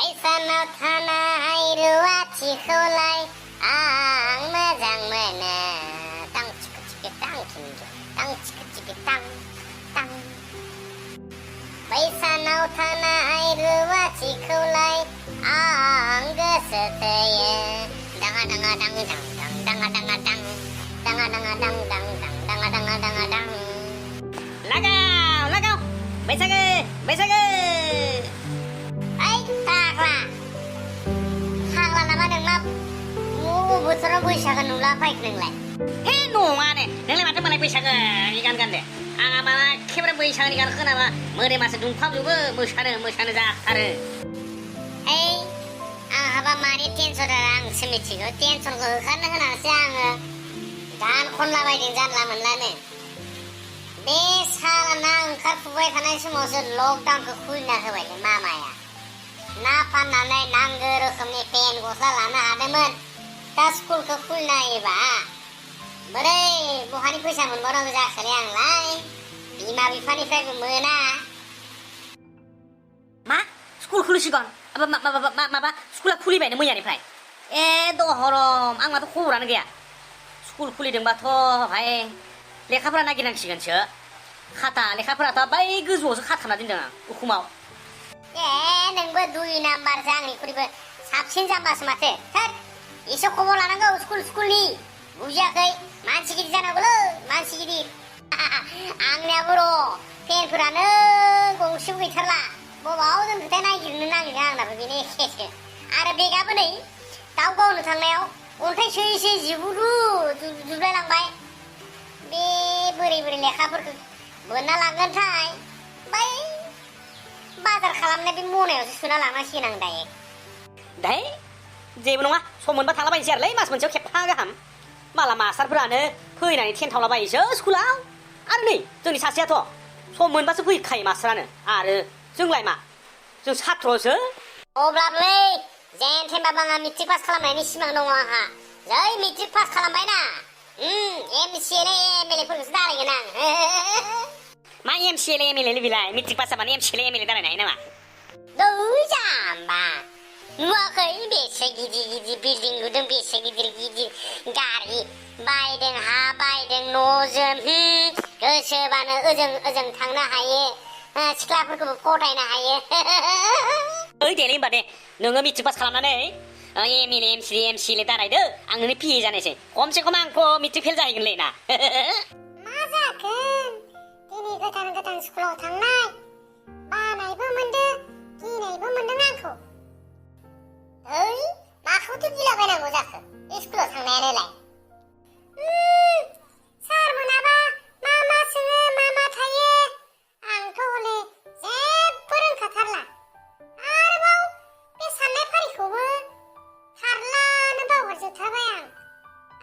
बैसानाव थानाय रुवाथिखौलाय आं मोजां मोनो तां चिक चिक तां खिन्थु तां चिक चिक तां तां बैसानाव थानाय रुवाथिखौलाय आं गोसो थोयो दाङा दाङा दां दां दां दाङा दाङा दां दाङा दाङा दां दां दां दाङा दाङा दाङा दां लागाव लागाव बैसागो बैसागो ओइ फाग्ला फाग्ला नामा नों मा बोथोराव बैसागो नुला फैखो नोंलाय हे नङानो नोंलाय माथो मालाय बैसागोनि गान गानदो आंहा माबा एखेबारे बैसागोनि गान खोनाबा मोदोमासो दुंखावजोबो मोसानो जाथारो ओइ आंहाबा मानि टेनसन आंसो मिथिगौ टेनसनखौ होखारनो होनासो आङो गान खनलाबायदों जानला मोनलानो बे साला ओंखारफुबाय थानाय समावसो लकडाउनखौ खुलिना होबाय मामाया ना फाननानै नांगौ रोखोमनि पेन गस्ला लानो हादोंमोन दा स्कुलखौ खुलिना होयोबा बोरै बहानि फैसा मोनबावनांगौ जाखोलै आंलाय बिमा बिफानिफ्रायबो मोना मा स्कुल खुलिसिगोन माबा स्कुला खुलिबायनो मैयानिफ्राय ए दहरम आंनाथ' खबरानो गैया स्कुल खुलिदोंबाथ' भाइ लेखाफोरा नागिरनांसिगोनसो खाथा लेखाफोराथ' बै गोजौआवसो खाथाबना दोनदों आं उखुमाव ए नोंबो 2 नाम्बारसो आंनिख्रुइबो साबसिन जाम्बासो माथो थोद एसे खबर लानांगौ स्कुलनि बुजियाखै मानसि गिदिर जानांगौलै मानसि गिदिर आंनियाबो र' पेनफोरानो गंसेबो गैथारला बबाव दोनखोथाय नागिरनो नागिरो आंनाबो बेनो एखेसो आरो बेगाबो नै दाउ गावनो थांनायाव अन्थाइ सोयै जिबुरु जुबलायलांबाय बे बोरै लेखाफोरखौ बोनना लांगोनथाय बै बाजार खालामनाय बे मनायावसो सोना लांनांसिगोन आं दाय जेबो नङा सम मोनबा थांलाबायनोसै आरोलै मास मोनसेयाव खेबफा गाहाम माला मास्टारफोरानो फैनानै थेनथावलाबायोसो स्कुलाव आरो नै जोंनि सासेयाथ' सम मोनबासो फैखायो मास्टारानो आरो जोंलाय मा जों सात्र'सो अब्लाबोलै जेन थेनबाबो आंहा मेट्रिक पास खालामनायनि सिमां दङ आंहा जै मेट्रिक पास खालामबायना MCLA MLA फोरखौसो दारायगोन आं मा MCLA MLA बिलाय मेट्रिक पास जाबानो MCLA MLA दारायनो हायो नामा नै जाम्बा नुवाखै बेसे गिदिर बिल्डिं लुदों बेसे गिदिर गारि बायदों हा बायदों न'जों गोसोबानो ओजों थांनो हायो सिख्लाफोरखौबो फथायनो हायो ओइ देलै होनबा दे नोङो मेट्रिक पास खालामनानै MLA MCLA MCLA दारायदो आं नोंनो PA जानोसै खमसे खम आंथ' मेट्रिक फेल जाहैगोनलै ना मा जागोन दिनै गोदान स्कुलाव थांनाय बानायबो मोनदों गिनायबो मोनदों आंखौ ओइ माखौथो गिलाबायनांगौ जाखो स्कुलाव थांनायानोलाय सार मोनाबा मा सोङो मा थायो आंथ' हले जेबो रोंखाथारला आरोबाव बे साननाय फारिखौबो थारलानो बावगारजोबथारबाय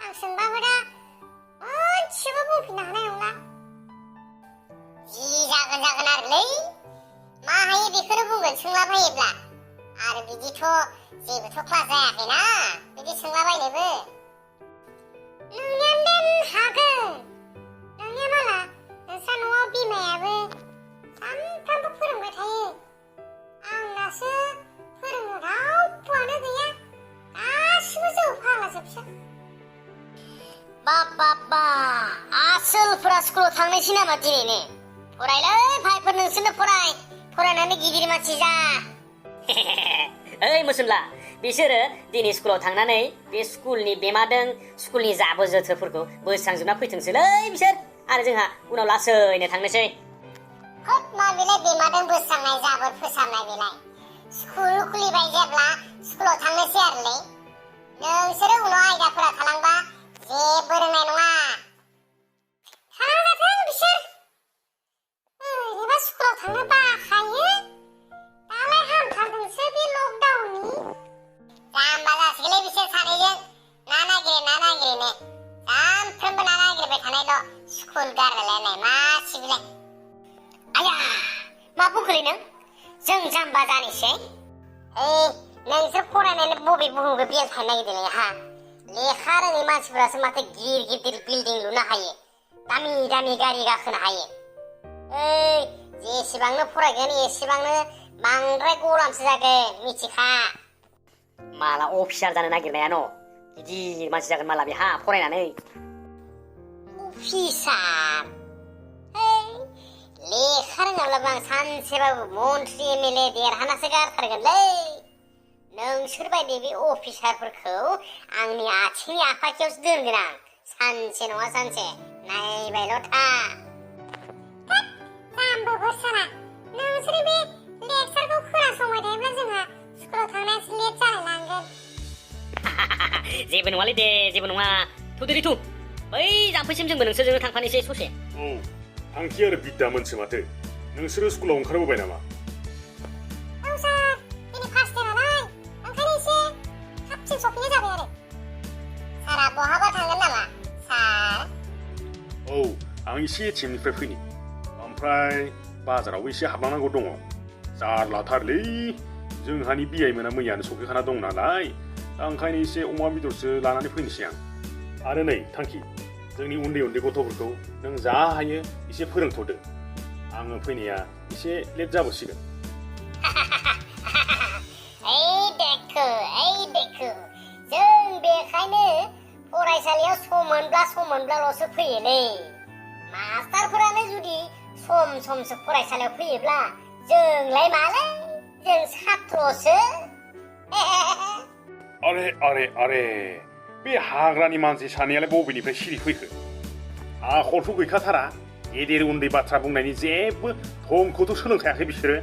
आं सोंबाबो दा मोनसेबो बुंफिननो हानाय नंला जि जागोन आरोलै मा हायो बेखौनो बुंगोन सोंलाबायोब्ला आरो बिदिथ' जेबोथ' क्लास जायाखैना बिदि सोंलाबायनोबो नोंनियानो हागोन नोंनिया माला नोंसा न'आव बिमायाबो सानफ्रामबो फोरोंबाय थायो आंनासो फोरोंनो रावबोआनो गैया गासिबो जौ फाग्लाजोबसो बा आसोलफोरा स्कुलाव थांनोसै नामा दिनैनो फरायलै भाइफोर नोंसोरनो फरायनानै गिदिर मानसि जा ओइ मुसुमला बिसोरो दिनै स्कुलाव थांनानै बे स्कुलनि बेमादों स्कुलनि जाबोर जोथोरफोरखौ बोस्रांजोबना फैथोंसैलै बिसोर आरो जोंहा उनाव लासैनो थांनोसै खोब मा बेलाय बेमादों बोस्रांनाय जाबोर फोसाबनाय बेलाय स्कुल खुलिबाय जेब्ला स्कुलाव थांनोसै आरोलै नोंसोरो उनाव आयदाफोरा थालांबा जेबो रोंनाय नङा थालांजाथों बिसोर ओरैनोबा स्कुलाव थांनो बाखायो दालाय हामथारदोंसो बे लकडाउननि जाम्बा जासिगोनलै बिसोर सानैजों ना नागिरनो सानफ्रोमबो ना नागिरबाय थानायल' स्कुल गारलायनाय मासिबिलाय आया मा बुंखोलै नों जों जाम्बा जानोसै नोंसोर फरायनानै बबे बुहुमखौ बेलथायनो नागिरदोंलै हा लेखा रोङै मानसिफोरासो माथो गिदिर बिल्डिं लुनो हायो दामि गारि गाखोनो हायो जेसेबांनो फरायगोन एसेबांनो बांद्राय गरमसो जागोन मिथिखा माला अफिसार जानो नागिरनाया न' गिदिर मानसि जागोन माला बेहा फरायनानै अफिसार लेखा रोङाब्लाबो आं सानसेबाबो मन्त्रि एमएलए देरहानासो गारथारगोनलै नोंसोर बायदि बे अफिसारफोरखौ आंनि आथिंनि आफाखियावसो दोनगोन आं सानसे नङा सानसे नायबायल' था जाम्बो बोरसाना नोंसोर बे लेक्सारखौ खोनासंबाय थायोब्ला जोंहा स्कुलाव थांनायासो लेट जालायलांगोन जेबो नङालै दे जेबो नङा थुदोरि थु बै जाम्फैसिम जोंबो नोंसोरजोंनो थांफानोसै ससे औ थांखि आरो बिद्दामोनसो माथो नोंसोरो स्कुलाव ओंखारबोबाय नामा औ सार दिनै फार्स्ट दे नालाय ओंखायनो एसे थाबसिन सफैनाय जाबाय आरो सारा बहाबा थांगोन नामा सार औ आं एसे टिमनिफ्राय फैनि ओमफ्राय बाजारावबो एसे हाबलांनांगौ दङ जारलाथारलै जोंहानि बियाइमोना मैयानो सफैखाना दं नालाय दा ओंखायनो एसे अमा बेदरसो लानानै फैनोसै आं आरो नै थांखि जोंनि उन्दै उन्दै गथ'फोरखौ नों जा हायो एसे फोरोंथ'दो आङो फैनाया एसे लेट जाबोसिगोन ओइ देखो जों बेखायनो फरायसालियाव सम मोनब्लाल'सो फैयोलै मास्टारफोरानो जुदि सम समसो फरायसालियाव फैयोब्ला जोंलाय मालै जों सात्रसो आरे बे हाग्रानि मानसि सानैयालाय बबेनिफ्राय सिरि फैखो आखलथ' गैखाथारा गेदेर उन्दै बाथ्रा बुंनायनि जेबो थंखौथ' सोलोंखायाखै बिसोरो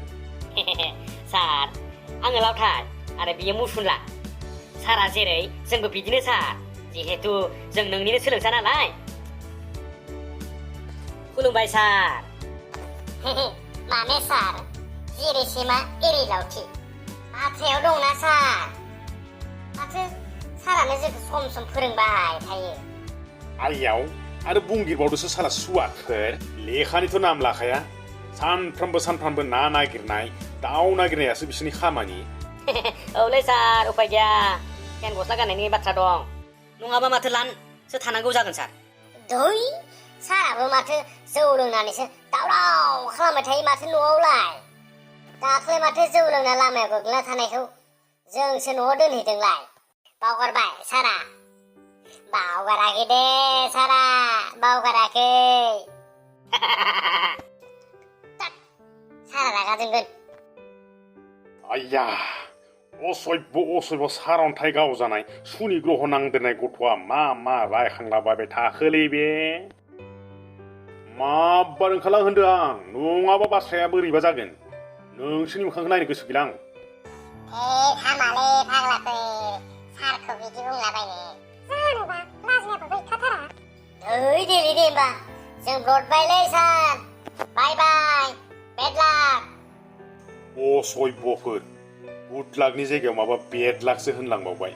सार आङो लावथार आरो बियो मुसुनला सारा जेरै जोंबो बिदिनो सार जिहेतु जों नोंनिनो सोलोंसा नालाय खुलुमबाय सार माने सार जेरै सैमा एरै लावथि बाथ्रायाव दंना सार माथो सारानो जोंखौ सम फोरोंबाय थायो आइयाव आरो बुंगिरबावदोसो साला सुवाफोर लेखानिथ' नाम लाखाया सानफ्रामबो ना नागिरनाय दाउ नागिरनायासो बिसोरनि खामानि औलै सार उपाय गैया फेन गस्ला गाननायनि बाथ्रा दं नङाबा माथो लानसो थानांगौ जागोन सार दै साराबो माथो जौ लोंनानैसो दावराव खालामबाय थायो माथो न'आवलाय दाख्लै माथो जौ लोंना लामायाव गोग्लैना थानायखौ जोंसो न'आव दोनहैदोंलाय बावगारबाय सारा बावगाराखै दे सारा बावगाराखै सारा रागा जोंगोन आइया असभ्य सारन्थाइ गावजानाय सुनि ग्रह नांदेरनाय गथ'आ मा रायखांलाबायबाय थाखोलै बे माबा ओंखारलां होनदों आं नङाबा बाथ्राया बोरैबा जागोन नोंसोरनि मोखांखौ नायनो गोसो गैला आं हामालै फाग्लाफोर सारखौ बिदि बुंलाबायनो जानोबा लाजिनायबो गैखाथारा दे होमबा जों ब्रडबायलै सार बाय बेड लाक असभ्यफोर गुड लाकनि जायगायाव माबा बेड लाकसो होनलांबावबाय